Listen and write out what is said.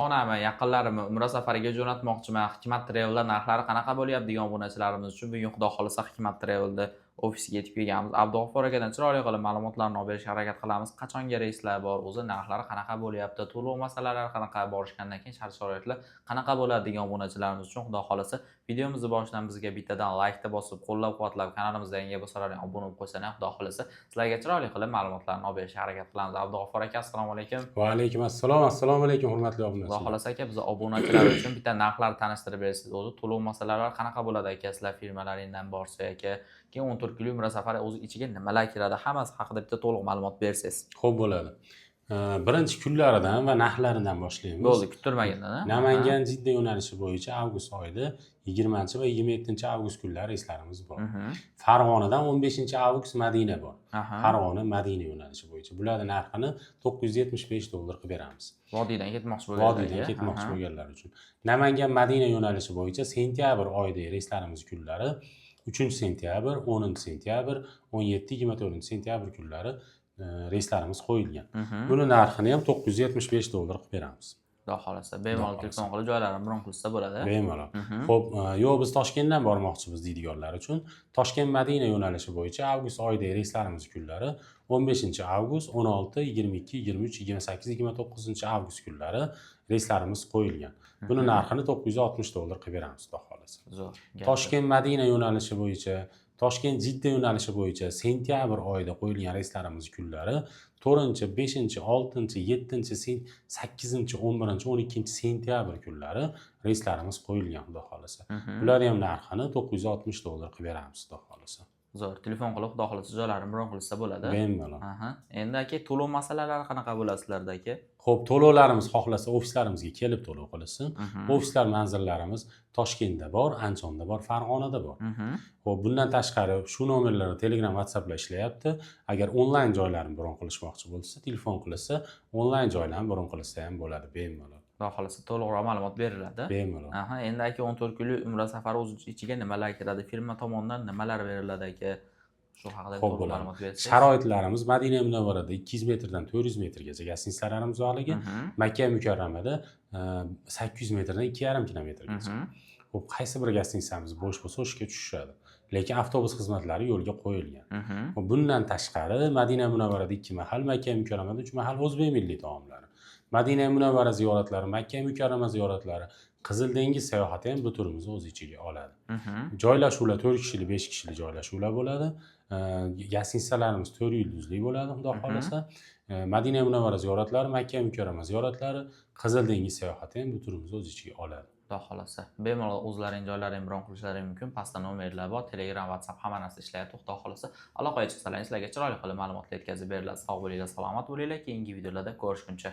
Onamni, yaqinlarimni Umra safariga jo'natmoqchiman. Hikmat Travel'da narxlari qanaqa bo'lyapti degan obunachilarimiz uchun bugun, Xudo xohlasa, Hikmat Travel'da ofisiga yetib kelganmiz. Abdug'affor akadan chiroyli qilib ma'lumotlarni olib berishga harakat qilamiz. Qachonga reyslar bor, o'zi narxlari qanaqa bo'lyapti, to'lov masalalari qanaqa, borishgandan keyin shart-sharoitlar qanaqa bo'ladi degan obunachilarimiz uchun, Xudo xohlasa, videomizni boshidan bizga bittadan laykni bosib, qo'llab-quvvatlab, kanalimizda yangi bo'lsalar obuna bo'lib qo'ysalar, Xudo xohlasa, sizlarga chiroyli qilib ma'lumotlarni olib berishga harakat qilamiz. Abdug'affor aka, assalomu alaykum. Va alaykum assalom. Assalomu alaykum, hurmatli Xudo obunachilar. xohlasa, aka, biz obunachilar uchun bitta narxlarni tanishtirib bersangiz, o'zi to'lov masalalari qanaqa bo'ladi, aka, sizlar firmalaringdan borsa, aka, keyin 14 kunlik Umra safari o'zi ichiga nimalar kiradi, hammasi haqida bitta to'liq ma'lumot bersangiz. Xo'p, bo'ladi. Birinchi kunlaridan va narxlaridan boshlaymiz. Bo'ldi, kuttirmagandan, a? Namangan Jidda yo'nalishi bo'yicha avgust oyida 20 va 27 avgust kunlari reyslarimiz bor. Farg'onadan 15 avgust Madina bor. Farg'ona Madina yo'nalishi bo'yicha. Bularning narxini 975 dollar qilib beramiz. Vodiydan ketmoqchi bo'lganlar. Vodiydan ketmoqchi bo'lganlar uchun. Namangan Madina yo'nalishi bo'yicha sentyabr oyidagi reyslarimiz kunlari 3 sentyabr, 10 sentyabr, 17, 24 sentyabr kunlari reyslarimiz qo'yilgan. Buni narxini ham 975 dollar qilib beramiz. Xudo xohlasa, bemalol Xudo telefon qilib joylarini bron qilsa bo'ladi. Bemalol. Xo'p, yo'q, biz Toshkentdan bormoqchimiz deydiganlar uchun Toshkent Madina yo'nalishi bo'yicha avgust oyidagi reyslarimiz kunlari 15 avgust, 16, 22, 23, 28, 29 avgust kunlari reyslarimiz qo'yilgan. Buni narxini 960 dollar qilib beramiz, Xudo xohlasa. Zo'r. Toshkent Madina yo'nalishi bo'yicha, Toshkent Jidda yo'nalishi bo'yicha sentyabr oyida qo'yilgan reyslarimiz kunlari 4, 5, 6, 7, 8, 11, 12 sentyabr kunlari reyslarimiz qo'yilgan, Xudo xohlasa. Bularni ham narxini 960 dollar qilib beramiz, Xudo xohlasa. Zo'r. Telefon qilib, Xudo xohlasa, joylarini bron qilsa bo'ladi. Bemalol. Endi, aka, to'lov masalalari qanaqa bo'ladi sizlarda, aka? Xo'p, to'lovlarimiz xohlasa ofislarimizga kelib to'lov qilsin. Ofislar manzillarimiz Toshkentda bor, Andijonda bor, Farg'onada bor. Xo'p, bundan tashqari shu nomerlarda Telegram, WhatsApplar ishlayapti. Agar onlayn joylarni bron qilishmoqchi bo'lsa, telefon qilsa, onlayn joylarni bron qilsa ham bo'ladi bemalol. Xudo xohlasa, to'liqroq ma'lumot beriladi. Bemalol. Endi, aka, 14 kunlik Umra safari o'z ichiga nimalar kiradi? Firma tomonidan nimalar beriladi, aka? Shu haqida Xo'p, to'liq bo'ladi. ma'lumot bersangiz. Sharoitlarimiz Madina Munavvarada 200 metrdan 400 metrgacha гостиница larimiz borligi, Makka Mukarramada 800 metrdan 2,5 kilometrgacha. Xo'p, qaysi bir гостиница miz bo'sh bo'lsa, o'sha tushishadi. Lekin avtobus xizmatlari yo'lga qo'yilgan. Xo'p, bundan tashqari Madina Munavvarada ikki mahal, Makka Mukarramada uch mahal o'zbek milliy taomlari. Madina Munavvara ziyoratlari, Makka Mukarrama ziyoratlari, Qizil dengiz sayohati ham bu turimizni o'z ichiga oladi. Joylashuvlar 4 kishilik, 5 kishilik joylashuvlar bo'ladi. Гостиница larimiz 4 yulduzli bo'ladi, Xudo xohlasa. Madina Munavvara ziyoratlari, Makka Mukarrama ziyoratlari, Qizil dengiz sayohati ham bu turimizni o'z ichiga oladi. Xudo xohlasa. Bemalol o'zlaring joylaringni bron qilishlaring mumkin. Pastda nomerlar bor, Telegram, WhatsApp, hamma narsa ishlayapti. Xudo xohlasa, aloqaga chiqsalaring, sizlarga chiroyli qilib ma'lumotlar yetkazib beriladi. Sog' bo'linglar, salomat bo'linglar. Keyingi videolarda ko'rishguncha.